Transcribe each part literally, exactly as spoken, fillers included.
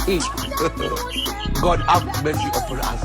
God have mercy upon us.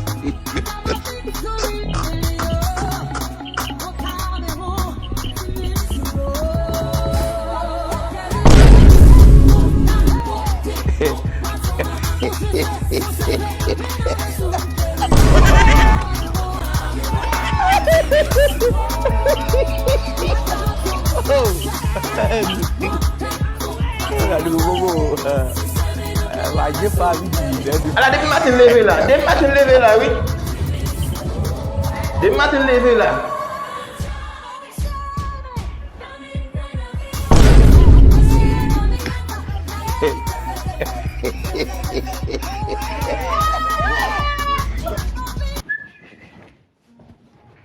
Ala depi maten leve la, depi maten leve la, wi. Depi maten leve la.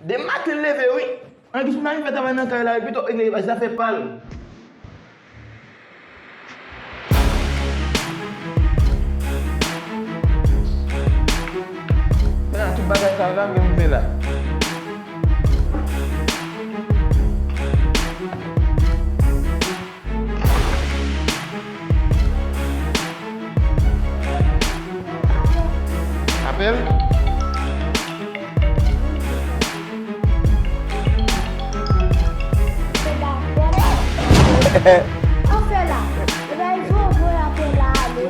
Depi maten leve, wi. An, ki sou nan fè travay nan kay la, wi, pito regle zafè pa l. Fè la, tout bagay sa la, menm fè la. Apèl? Anfen la, e bay zo voye apèl la ale.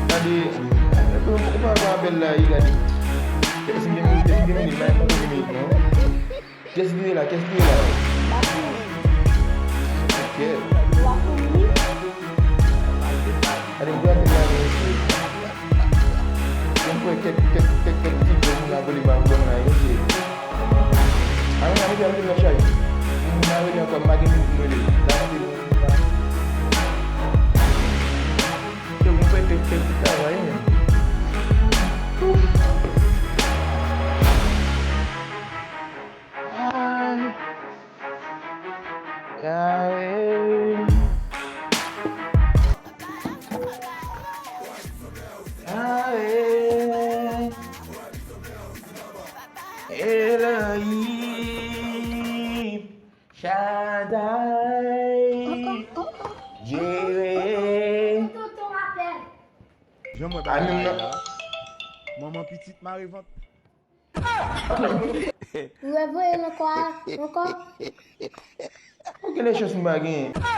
Gade, e pa, e pa apèl la, e gade. Kèsi gen minit, kèsi gen minit, la, e pa gen minit, non. Kiyès li ye la? Kiyès li ye la? Ok. Gade, m kwè ke la gen mesye. Mwen kwè kèk, kèk, kèk, kèk ti gwo moun la vole ba moun la, mesye. A, mwen, mwen, mwen, mwen, chay. Moun la rele ankò, m pa gen moun pou m rele. La, se moun la. Yo, mwen kwè kèk, kèk ti travay, men. Ay. Ay. Ay. Elohim Shaddai. Jire. Jan mwen bay la. Manman pitit mare vant. Ou revoye l ankò a, ankò? Ou gen de chans m pa genyen.